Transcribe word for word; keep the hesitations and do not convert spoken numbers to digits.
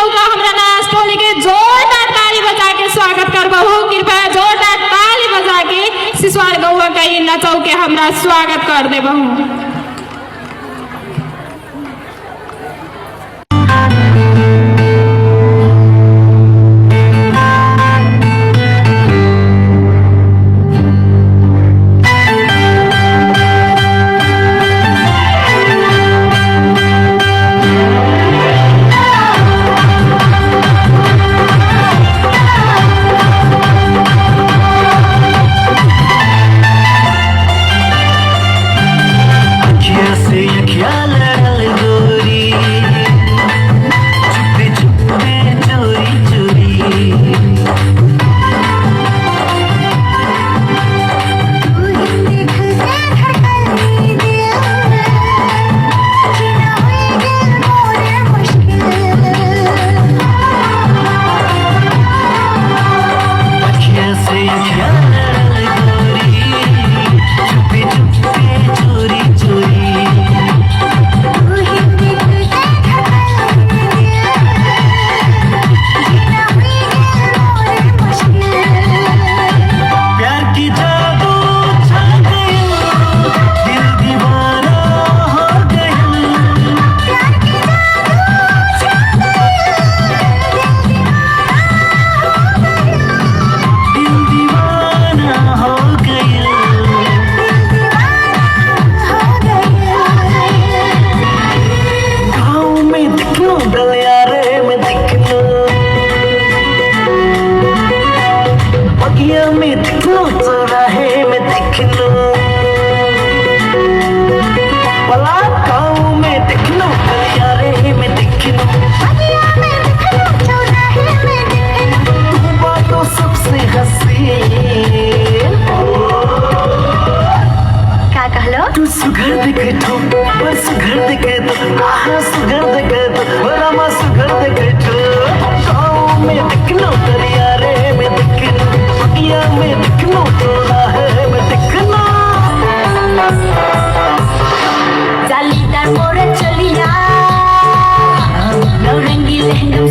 का हमरा नाच टोली के जोरदार ताली बजा के स्वागत करबहु। कृपया जोरदार ताली बजा के सिसवार गौवा का ई नचौ के हमरा स्वागत कर देबहु। अखियाँ से अखियाँ लड़ल गोरी, चुपे चुपे चोरी चोरी। प्यार की जादू छा गयो, दिल दीवाना हो गयो। प्यार की जादू छा गयो, दिल दीवाना हो गयो। दिल दीवाना हो गयो। गाँव में दिखनो, गलियारे में दिखनो, बगिया में दिखनो, चौराहे में दिखनो, पलार गाँव में दिखनो, गलियारे में दिखनो, बगिया में दिखनो, चौराहे में दिखनो। तू बाटो सबसे हसीन। का कहलो? तू सुघर दिखे ठो, बड़ सुघर दिखे ठो, आहा सुघर दिखे ठो, ओ रामा सुघर दिखे ठो। गाँव में दिखनो, गलियारे में दिखनो, बगिया में दिखनो, चौराहे में दिखनो। जालीदार मोर चोलिया, नौरंगी लहंगा